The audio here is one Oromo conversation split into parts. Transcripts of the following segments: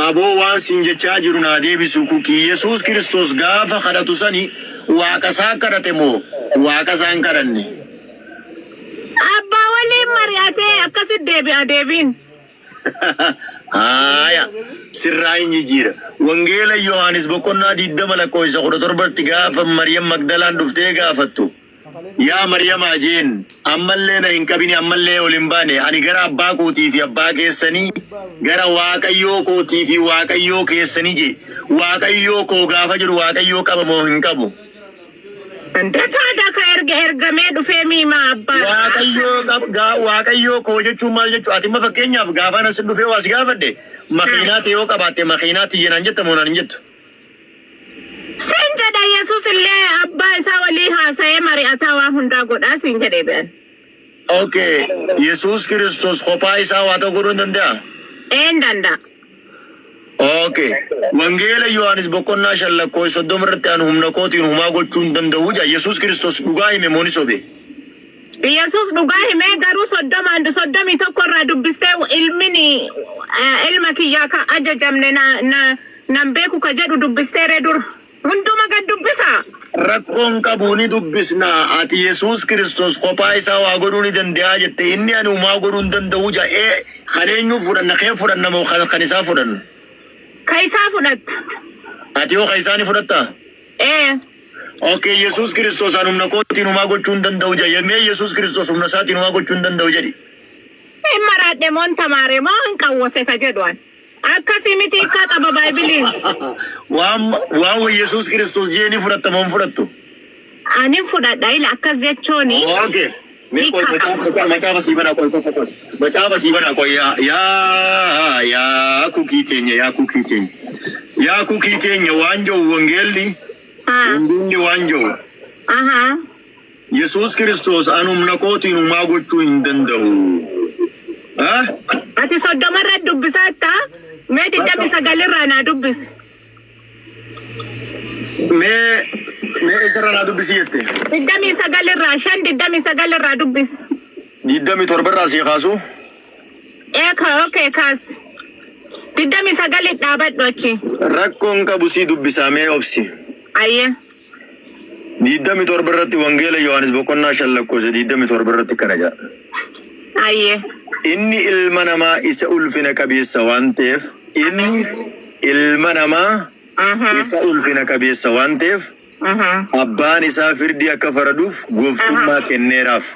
Aboo waan siin jechaa jiru naa deebisu kuki Yesuus Kiristoos gaafa kadhatu sani waaqa isaa kadhate moo waaqa isaa hin kadhanne? Abbaa waliin mari'atee akkasit deebi'a deebiin. Haaya sirraa hin jijjiira. Wangeela Yohaanis boqonnaa 20 lakkoofsa 17 tti gaafa Maryam Magdalaan dhuftee gaafattu Yaa Maryamaa jeen ammallee na hin qabini ammallee ol hin baane ani gara abbaa kootii fi abbaa keessanii gara Waaqayyoo kootii fi Waaqayyoo keessanii jee Waaqayyoo koo gaafa jedhu Waaqayyoo qaba moo hin qabu? Dataadha ka erga ergamee dhufee miimaa abbaa. Waaqayyoo qab gaa Waaqayyoo koo jechuun maal jechuu ati amma fakkeenyaaf gaafa ana si dhufee waa si gaafadhe makiinaa ta'e yoo qabaatte makiinaa tiyya naan jetta moo naan hin jettu? Siin jedha Yesuus illee abbaa isaa walii haasa'ee mari'ataa waa hundaa godhaa siin jedhee be'an. Okay Yesuus Kiristoos kophaa isaa waa ta'u godhuu hin danda'a? Ee hin danda'a. Okay. Wangeela Yohaannis boqonnaa 5 lakkoofsa 30 irratti ani humna kootiin humaa gochuu hin danda'u jedha. Yesuus Kiristoos dhugaa hime moo ni sobe? Yesuus dhugaa himee garuu 30n 31 irraa dubbistee ilmini ilma kiyyaa ka ajajamne na na nan beeku ka jedhu dubbistee ree dura. Hunduma gad dubbisaa. Rakkoon qabu ni dubbisna. Ati Yesuus Kiristoos kophaa isaa waa godhuu ni dande'a jette. Inni ani humaa godhuu hin danda'u ja e kan eenyuu fudhanna kee fudhanna moo kan kan isaa fudhanna? Ka isaa fudhatta. Ati hoo ka isaa ni fudhattaa? Ee. Okay, Yesuus Kiristoos an humna kootiin humaa gochuu hin danda'u ja. Mee Yesuus Kiristoos humna isaatiin humaa gochuu hin danda'u jedhi. Hin maraadhe moo hin tamaare moo hin qawwose ka jedhu an. Akkasii miti hiikkaa qaba Baaybiliin. Waan waan Yesuus Kiristoos jee ni fudhatta moo hin fudhattu? Anin fudhadha ila akkas jechuuni Okay. Mee qoy hiikkaa qaba. macaafa macaafa sii banaa qoy qoy qoy. Macaafa sii banaa qoy yaa yaa yaa kukii teenya yaa kukii teenya. Yaa kukii teenya waan jedhu wangeelli Haa. wangeelli waan jedhu Ahaa. Yesuus Kiristoos an humna kootiin humaa gochuu hin danda'u. Ha? Ati 30 irra dubbisaattaa? Mee 29 irraa naa dubbisi. Mee mee eessarraa naa dubbisi jette? 29 irraa 5 29 irraa dubbisi. 27 irraa sii kaasu? Ee ka okay kaas. 29 dhaabadhu achi. Rakkoon qabu sii dubbisaa mee obsi. Ayyee. 27 irratti Wangeela Yohaannis boqonnaa 5 lakkoofsa 27 irratti akkana jedha. Ayyee. Inni ilma namaa isa ulfina qabeessa waan ta'eef, inni ilma namaa isa ulfina qabeessa waan ta'eef, abbaan isaa firdii akka faraduuf gooftummaa kenneeraaf.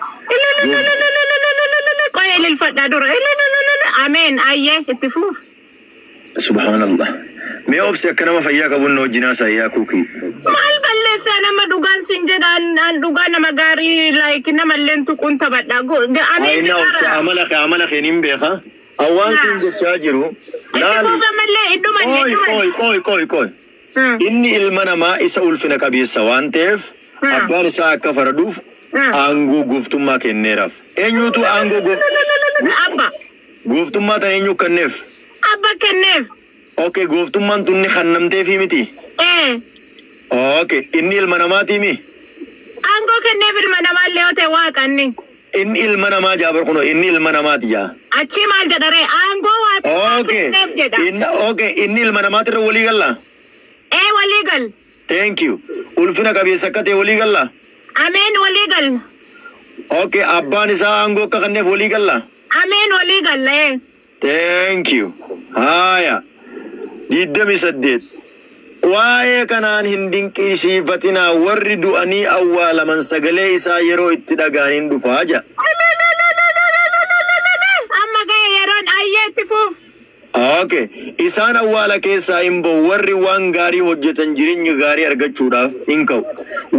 Qoy ililfadhaa dura. Ameen. Ayyee itti fuuf. Subhaanallah. Mee obsi akka nama fayyaa qabuun na wajjin haasa'i yaa kuukii. Maal balleessaa nama dhugaan sin jedha an an dhugaa nama gaarii like nama illeen tuquun taphadha. Go- ga- Ameen Ayina obsi jedhaara. amala kee amala kee nin beeka. Awwaan Haa. siin jechaa jiru. Itti Laali. fufa mallee hin dhumanne hin Qoy dhumanne. qoy qoy qoy qoy. Hmm. Inni ilma namaa isa ulfina qabeessa waan ta'eef Hmm. abbaan isaa akka faraduuf Hmm. aangoo gooftummaa kenneeraaf. Eenyutu aangoo goof Abba. gooftummaa tan eenyu kenneef? Abba kenneef. Okay, gooftummaan tunni kannamteefii miti. Ee. Okay, inni ilma namaatii mi? Aangoo kenneef ilma namaa illee yoo ta'e waaqa inni. Inni ilma namaa jaa bar kunoo inni ilma namaati jaa. Achii maal jedha ree? Aangoo waaqummaa Okay, kenneef jedha. inni okay, inni ilma namaatirra walii gallaa? Ee walii gal. Thank you. Ulfina qabeessa akka ta'e walii gallaa? Ameen walii galla. Okay, abbaan isaa aangoo akka kenneef walii gallaa? Ameen walii galla ee. Thank you. Haaya. 28. Waa'ee kanaan hin dinqisiifatinaa warri du'anii awwaalaman sagalee isaa yeroo itti dhaga'an hin dhufaa jedha. Amma ga'e yeroon ayyee itti fuuf. Okay. Isaan awwaala keessaa hin ba'u warri waan gaarii hojjetan jireenya gaarii argachuudhaaf hin ka'u.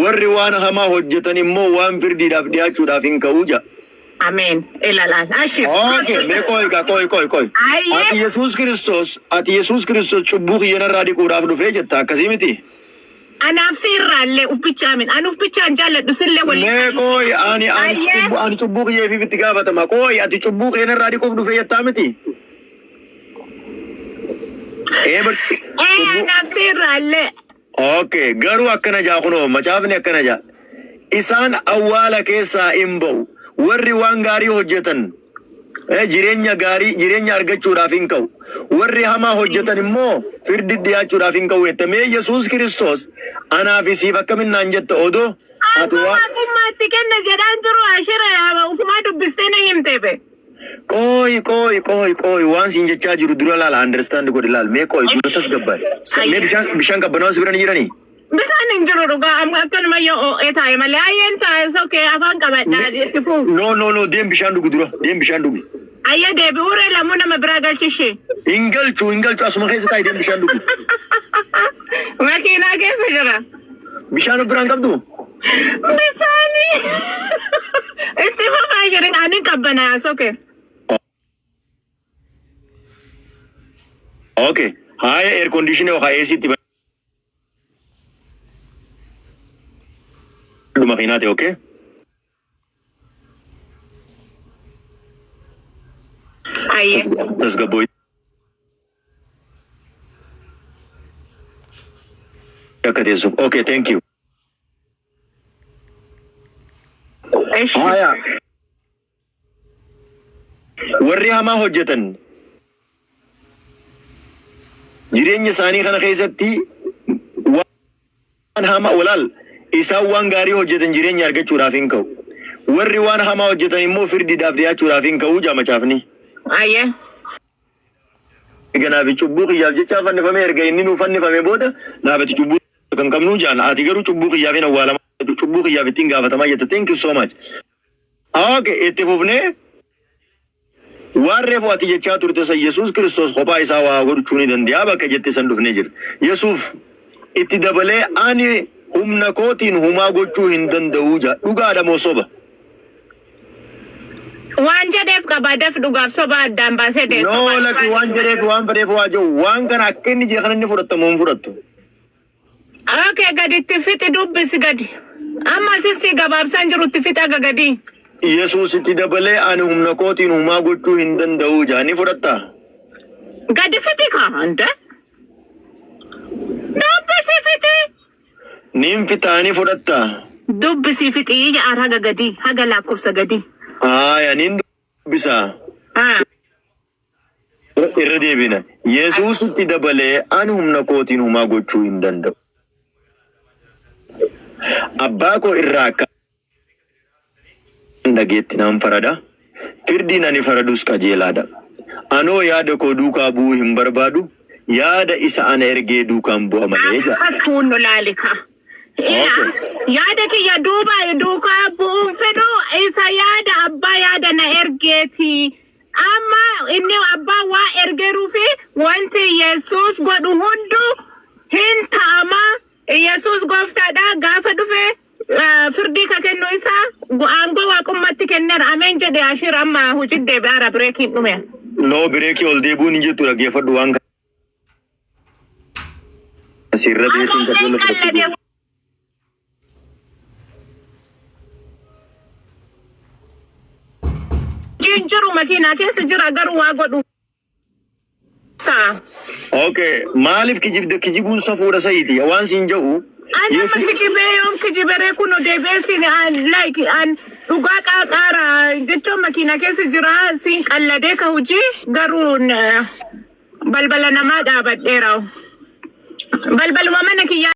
Warri waan hamaa hojjetan immoo waan firdiidhaaf dhiyaachuudhaaf hin ka'u jedha. Ameen. Ilalaan. Ashir. Okay, mee qoy gaa qoy qoy qoy. Ayyee. Ati Yesuus Kiristoos, ati Yesuus Kiristoos cubbuu kiyya narraa dhiquudhaaf dhufee jetta akkasii miti? Anaaf si irraallee uf bichaa min. Ani uf bichaan jaalladhu sillee waliin. Mee qoy ani ani Ayyee. cubbuu ani cubbuu kiyyeefiif itti gaafatama. Qoy ati cubbuu kee narraa dhiquuf dhufee jettaa miti? Ee bar Ee cubbuu anaaf si irraallee. Okay, garuu akkana jaa kunoo macaafni akkana jaa. Isaan awwaala keessaa in ba'u. Warri waan gaarii hojjetan Jireenya gaarii, jireenya argachuudhaaf hin ka'u. Warri hamaa hojjetan immoo firdi dhiyaachuudhaaf hin ka'u jette. Mee Yesuus Kiristoos anaaf siif akkamin naan jetta odoo ati Aangoo waa waaqummaatti kenna jedhaan jiru, Ashira, ufumaa dubbistee na himte be. Qooyi, qooyi, qooyi, qooyi, waan siin jechaa jiru dura laala, understand godhi, laal. Mee qooyi, dura tasgabbaa'e. Mee bishaan qabbanaa'aa si bira ni jiranii? Bisaan hin jiru dhugaa, amma akkanuma yoo oo'ee taa'e malee ayyeen taa'e sokee afaan qabadhaa itti fuuf. No, no, no, deem bishaan dhugi dura, deem bishaan dhugi. Ayya, deebi'uuree lamuu nama biraa galchishee. Hin galchu, hin galchu, asuma keessa taa'i, deem bishaan dhugi. Makiinaa keessa jira. Bishaan of biraan qabdu? Bisaani itti fufaa jirin, ani qabbanaa sokee. Okay. Haaya, air condition yookaan AC itti banadhu makiinaa ta'e, okay? Ayyee. Tasgabboo akka teessuuf. Okay, thank you. Eshi. Haaya. Warri hamaa hojjetan jireenya isaanii kana keessatti waan hamaa walaal isaan waan gaarii hojjetan jireenya argachuudhaaf hin ka'u. Warri waan hamaa hojjetan immoo firdiidhaaf dhiyaachuudhaaf hin ka'u jaa macaafni. Ayyee. Kanaaf cubbuu kiyyaaf jecha fannifame. Erga inni nuu fannifame booda naafati cubbuu kan qabnuu jaan, ati garuu cubbuu kiyyaaf hin awwaalama, cubbuu kiyyaaf ittiin gaafatamaa jetta. Thank you so much. Okay, itti fufnee waan reefu ati jechaa turte san, Yesuus Kiristoos kophaa isaa waa godhachuu ni danda'a bakka jette san dhufnee jira. Yesuus itti dabalee ani humna kootiin humaa gochuu hin danda'u jaa. Dhugaadha moo soba? Waan jedheef qaba, daf dhugaaf soba addaan baasee deessa. No, lakki, waan jedheef waan fedheef waa jiru, waan kana akka inni jee kana inni fudhattamu hin fudhattu. Okay, gaditti fixi, dubbisi gadi. Amma sissi gabaabsaan jirutti fixa aga gadi. Yesuus itti dabalee ani humna kootiin humaa gochuu hin danda'u jaa, ni fudhattaa? Gadi fixi kaa hunda. Dubbisi fixi. Niin fixaa, ni fudhattaa? Dubbisi fixi jedhaan, haga gadi, haga lakkoofsa gadi. Haaya, niin dubbisaa. Ah. Irra deebina. Yesuus itti dabalee ani humna kootiin humaa gochuu hin danda'u. Abbaa koo irraa akka dhageetti naan farada. Firdiin ani faradus qajeelaadha. Anoo yaada koo duukaa bu'uu hin barbaadu. Yaada isa ana ergee duukaan bu'a malee jedha. Akkas kunnu laalika. Ila yaada kiyya duuba duukaa bu'uun fedhu, isa yaada abbaa yaada na ergeeti. Amma inni abbaa waa ergeeruu fi wanti Yesuus godhu hundu hin ta'ama. Yesuus gooftaadha, gaafa dhufe firdii ka kennu isaa aangoo waaqummaatti kenneera. Ameen jedhe Ashir, amma hojii deebi'aara, breakiin dhume. No, breakii ol deebi'uun hin jettu, dhaggeeffadhu, waan kana asirra beetiin Ammallee qajeela qalladee fudhachuu. Hojiin jiru makiinaa keessa jira, garuu waa godhu. Saa. Okay, maaliif kijibda? Kijibuun safuudha sa'iiti. Waan siin jedhu Ani amma Yesuus kijibee, yoom kijiberee? Kun deebi'ee siin an like an dhugaa qaaqaara jechuun makiinaa keessa jira, siin qalladee ka hojii garuu balbala namaa dhaabadheera. Balbaluma mana kiyyaa.